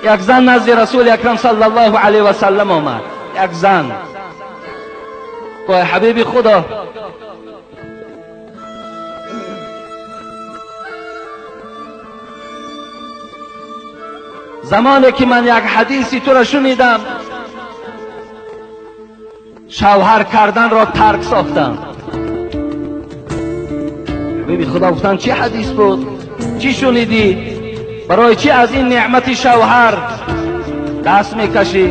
Як зан назди Расули Акрам саллаллоҳу алайҳи васаллам омад. Як зан гуфт: ҳабиби Худо, замоне ки ман як ҳадиси туро шунидам, шавҳар карданро тарк сохтам. Ҳабиби Худо гуфтанд: чӣ ҳадис буд? Чӣ шунидӣ? Барои чӣ аз ин неъмати шавҳар даст мекашӣ?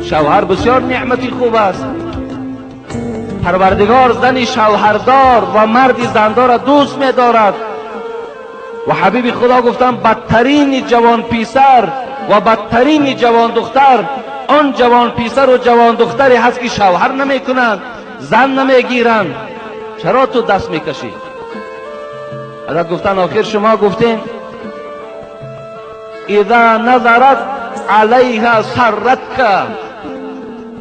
Шавҳар бисёр неъмати хуб аст. Парвардигор зани шавҳардор ва марди зандорро дӯст медорад. Ва ҳабиби Худо гуфтанд: бадтарини ҷавон писар ва бадтарини ҷавон духтар он ҷавон писару ҷавон духтаре ҳаст ки шавҳар намекунанд, зан намегиранд. Чаро ту даст мекашӣ? Ҳазрат гуфтанд: охир шумо гуфтем إذا نظرت عليها سرتك.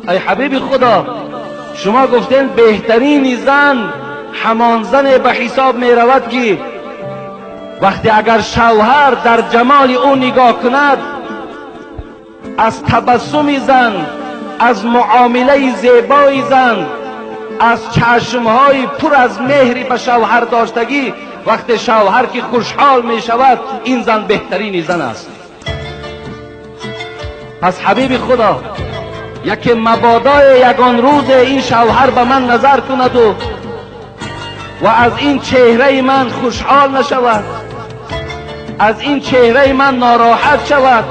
ای حبیب خدا، شما گفتین بهترین زن همان زن به حساب می رود که وقتی اگر شوهر در جمال او نگاه کند، از تبسم زن، از معامله زیبای زن، از چشمهای پر از مهری به شوهر داشتگی، وقتی شوهر که خوشحال می شود، این زن بهترین زن است. پس حبیب خدا، یکی مبادای یگان روز این شوهر به من نظر کند و از این چهره من خوشحال نشود، از این چهره من ناراحت شود،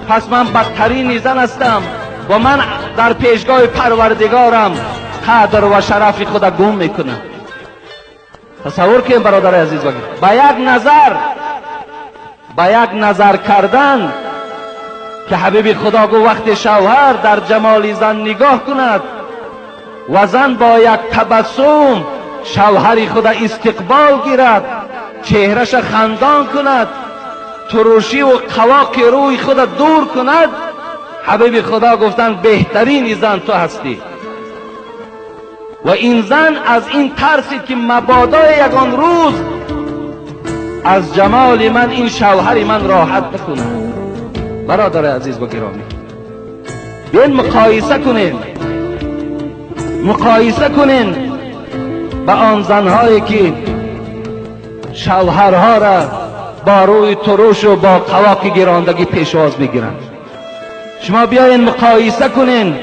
پس من بدترین زن هستم و من در پیشگاه پروردگارم قدر و شرف خود گم میکنم. تصور کنیم برادر عزیز، با یک نظر، با یک نظر کردن که حبیب خدا گفت وقت شوهر در جمال زن نگاه کند و زن با یک تبسم شوهر خود استقبال گیرد، چهرش خندان کند، ترشی و قواق روی خود دور کند، حبیب خدا گفتند بهترین زن تو هستی. و این زن از این ترسید که مبادای یگان روز از جمال من این شوهر من راحت بکند. برادر عزیز و گرامی، بیاین مقایسه کنین، مقایسه کنین با آن زنهایی که شوهرها را با روی ترش و با قواق گراندگی پیشواز میگیرند. شما بیاین مقایسه کنین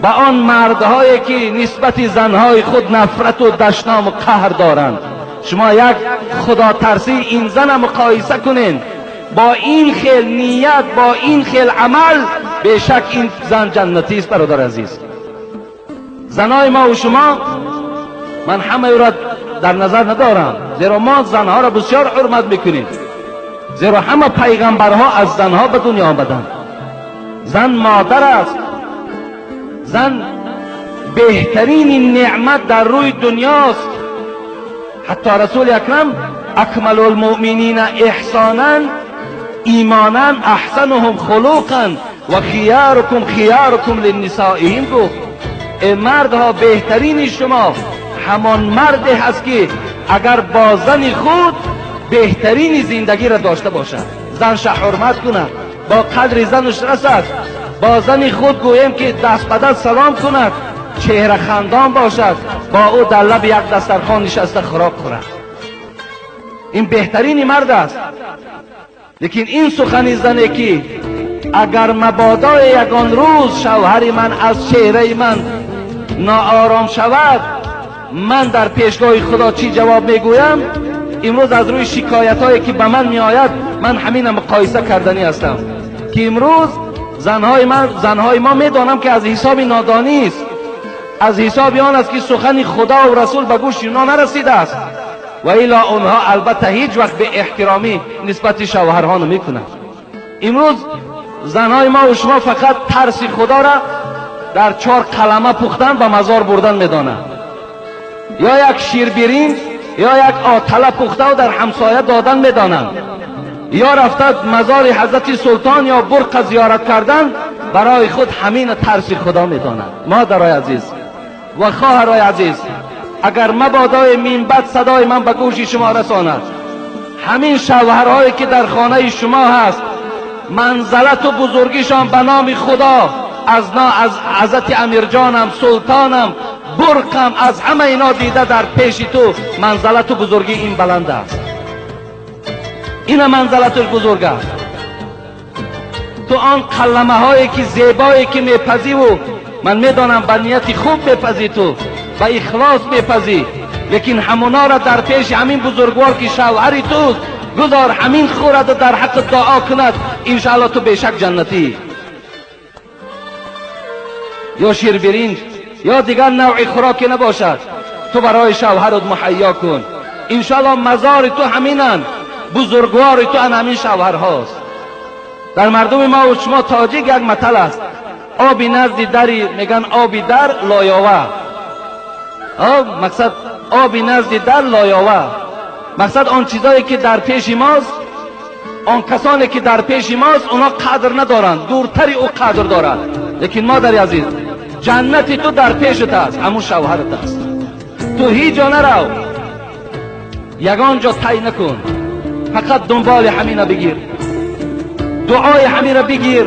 با آن مردهایی که نسبت زنهای خود نفرت و دشنام و قهر دارند. شما یک خدا ترسی این زن مقایسه کنین با این خیل نیت، با این خیل عمل، بیشک این زن جنتی است. برادر عزیز، زنای ما و شما، من همه را در نظر ندارم، زیرا ما زنها را بسیار حرمت میکنیم، زیرا همه پیغمبرها از زنها به دنیا آمدند. زن مادر است، زن بهترین نعمت در روی دنیاست. حتی رسول اکرم اکمل المؤمنین احسانا ایمانا احسنهم خلقا و خیارکم خیارکم لنسائهم گفت ای مردها، بهترین شما همان مردی هست که اگر با زن خود بهترین زندگی را داشته باشد، زنش حرمت کند، با قدر زنش رسد، با زن خود گوییم که دست به دست سلام کند، چهره خندان باشد، با او در لب یک دسترخوان نشسته خوراک خورد. این بهترین مرد است. لیکن این سخن زنه که اگر مبادای یگان روز شوهر من از چهره من ناآرام شود، من در پیشگاه خدا چی جواب میگویم؟ امروز از روی شکایت هایی که به من میآید، من همین مقایسه کردنی هستم که امروز زنهای ما، میدانم که از حساب نادانی است، از حساب آن است که سخن خدا و رسول به گوش اینا نرسیده است و الا آنها البته هیچ وقت به احترامی نسبت شوهرها نمیکنند. امروز زنهای ما و شما فقط ترس خدا را در 4 قلمه پختن به مزار بردن میدانند، یا یک شیر برنج یا یک آتله پخته و در همسایه دادن میدانند، یا رفته مزار حضرت سلطان یا برق زیارت کردن، برای خود همین ترس خدا میدانند. مادرای عزیز و خواهرای عزیز، اگر مبادای منبت صدای من به گوش شما رساند، همین شوهرهایی که در خانه شما هست منزلت و بزرگیشان به نام خدا از حضرت امیرجانم، سلطانم، برقم، از همه اینا دیده در پیش تو منزلت و بزرگی این بلند است. این منزلتش بزرگ است. تو آن کلمه هایی که زیبایی که میپزی و من میدانم به نیت خوب میپزی، تو به اخلاص میپزی، لیکن همونا را در پیش همین بزرگوار که شوهری توست گذار همین خورد و در حق دعا کند، انشاءالله تو بیشک جنتی. یا شیر برنج یا دیگر نوع خوراکی نباشد، تو برای شوهرت مهیا کن، انشاءالله مزار تو همینن، بزرگوار تو همین شوهرهاست. در مردم ما و شما تاجیک یک متل است، آبی نزد دری میگن آبی در لایاوه. مقصد آبی نزد در لایاوه، مقصد آن چیزایی که در پیش ماست، آن کسانی که در پیش ماست اونا قدر ندارند، دورتری او قدر دارند. لیکن مادر عزیز، جنت تو در پیشت است، همون شوهرت است. تو هیچ جا نرو، یگان جا طی نکن، فقط دنبال همینه بگیر، دعای همین را بگیر.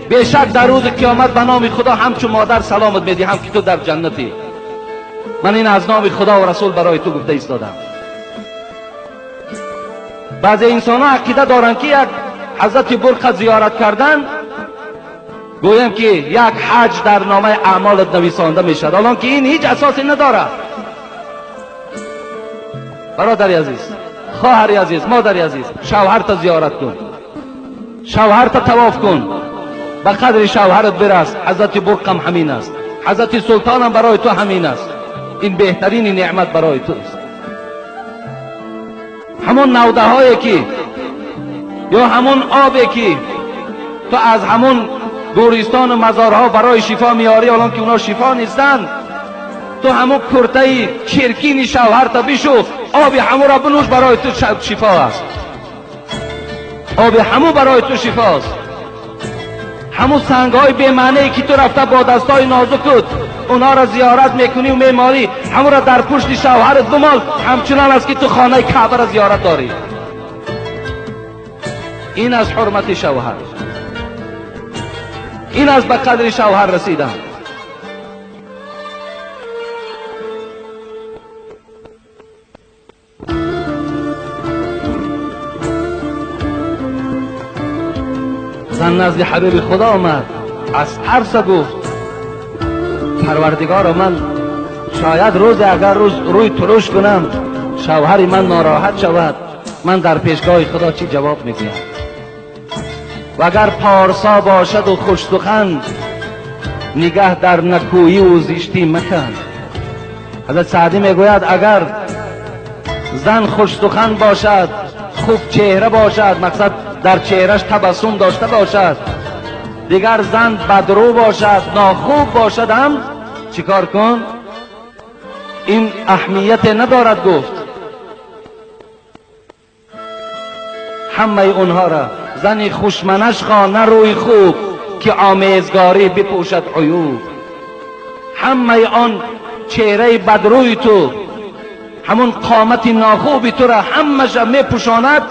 بیشک در روز قیامت به نام خدا همچون مادر سلامت میدی، هم که تو در جنتی. من این از نام خدا و رسول برای تو گفته ایستادم. بعضی انسان ها عقیده دارند که یک حضرت برقه زیارت کردن گویم که یک حج در نامه اعمالت نویسانده میشد، الان که این هیچ اساسی نداره. برادر عزیز، خواهر عزیز، مادر عزیز، شوهرت زیارت کن، شوهرت طواف کن، به قدر شوهرت برس. حضرت برقم همین است، حضرت سلطانم برای تو همین است. این بهترین نعمت برای توست. همون نوده هایی که یا همون آبی که تو از همون گورستان و مزارها برای شفا میاری، الان که اونا شفا نیستن، تو همون کرته چرکین شوهرت بشو، آب همون را بنوش، برای تو شفا است. آب همون برای تو شفاست. همون سنگ های بی معنی که تو رفته با دستای نازکت اونا را زیارت میکنی و میمالی، همون را در پشت شوهرت بمال، همچنان است که تو خانه کعبه را زیارت داری. این از حرمت شوهر، این از به قدر شوهر رسیدن. زن نزد حبیب خدا آمد، از ترس گفت پروردگار من، شاید روز اگر روز روی ترش کنم شوهر من ناراحت شود، من در پیشگاه خدا چی جواب میگویم؟ و اگر پارسا باشد و خوش سخن، نگه در نکویی و زشتی مکن. حضرت سعدی میگوید اگر زن خوش سخن باشد، خوب چهره باشد، مقصد در چهرش تبسم داشته باشد، دیگر زن بدرو باشد، ناخوب باشد، هم چیکار کن؟ این اهمیت ندارد. گفت همه اونها را زن خوشمنش خواه نه روی خوب، که آمیزگاری بپوشد عیوب. همه آن چهره بدروی تو، همون قامت ناخوبی تو را همش میپوشاند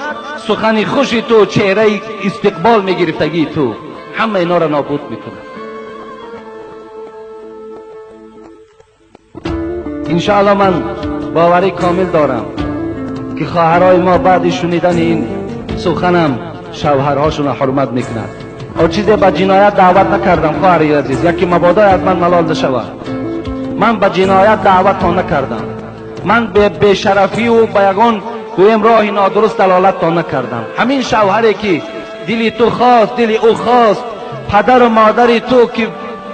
سخن خوش تو، چهره استقبال میگرفتگی تو، همه اینا را نابود میکنه. انشاءالله من باوری کامل دارم که خواهرای ما بعد شنیدن این سخنم شوهرهاشون را حرمت میکنند. او چیزی به جنایت دعوت نکردم خواهر عزیز، یکی مبادا از من ملال نشود. من به جنایت دعوت نکردم، من به بیشرفی و به یگان گویم راه نادرست دلالت تا نکردم. همین شوهری که دلی تو خواست، دل او خواست، پدر و مادر تو که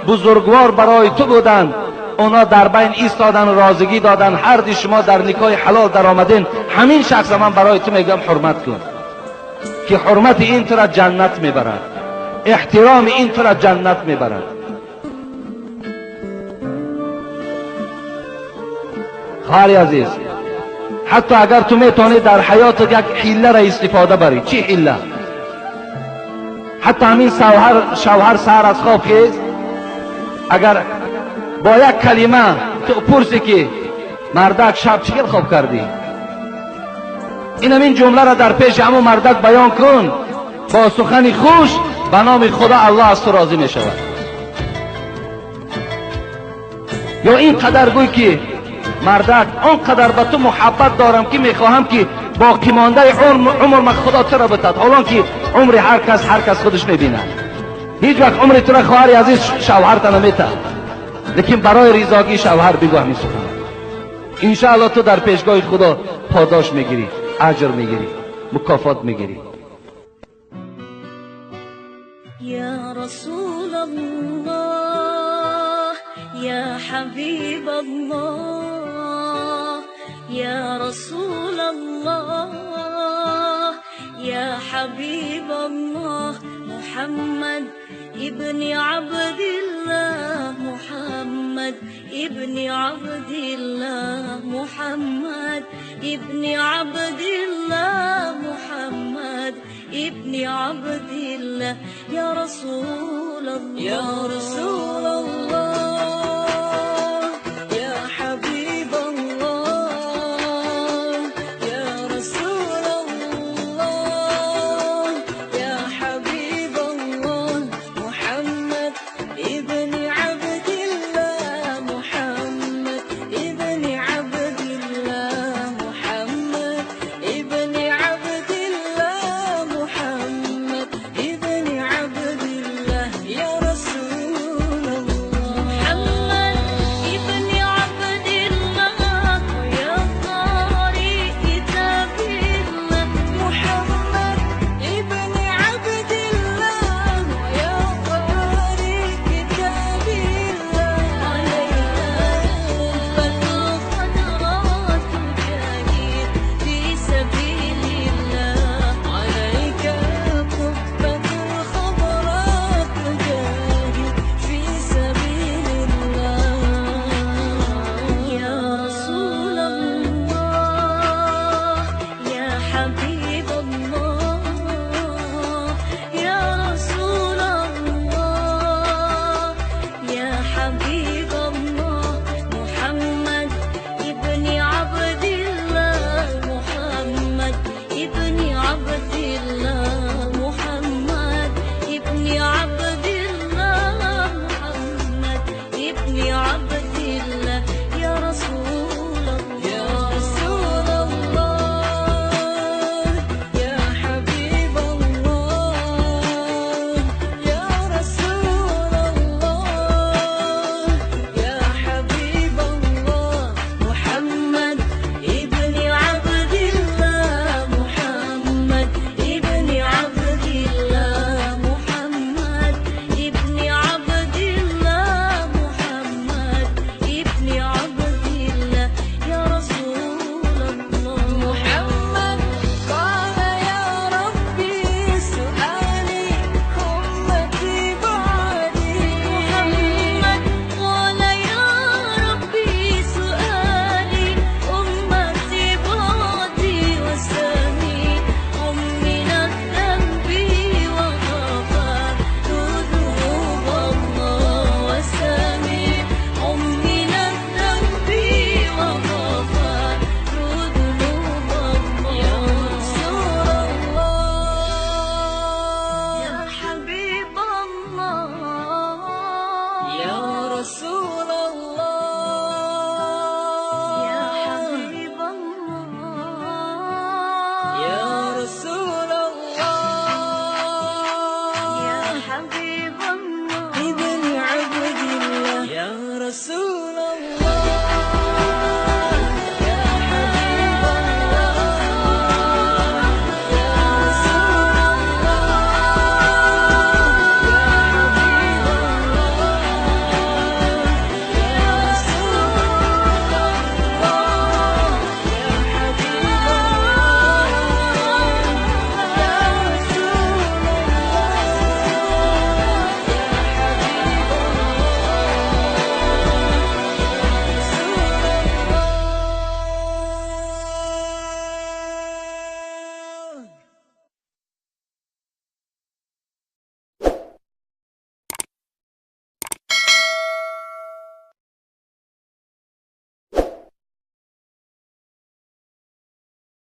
بزرگوار برای تو بودند، اونا در بین ایستادن و رازگی دادن، هر دی شما در نکاح حلال در آمدین، همین شخص من برای تو میگم حرمت کن، که حرمت این تو را جنت میبرد، احترام این تو را جنت میبرد. خواهر عزیز، حتی اگر تو میتونی در حیاتت یک حیله را استفاده بری، چی حیله؟ حتی همین شوهر سر از خواب خیز، اگر با یک کلمه تو پرسی که مردک شب چی خواب کردی، این همین جمله را در پیش همون مردک بیان کن، با سخن خوش به نام خدا الله از تو راضی می شود. یا این قدر گوی که مردک آنقدر به تو محبت دارم که میخواهم که باقی مانده عمر من خدا تو را بتد. حالا که عمر هر کس خودش میبیند، هیچ وقت عمر تو را خواهر عزیز شوهر تا نمیتد، لیکن برای رضاگی شوهر بگو همین سخن. انشاءالله تو در پیشگاه خدا پاداش میگیری، اجر میگیری، مکافات میگیری. یا رسول الله، یا حبیب الله، یا رسول الله، یا حبیب الله، محمد ابن عبد الله، محمد ابن عبد الله، محمد ابن عبد الله، محمد ابن عبد الله، یا رسول الله، یا رسول الله.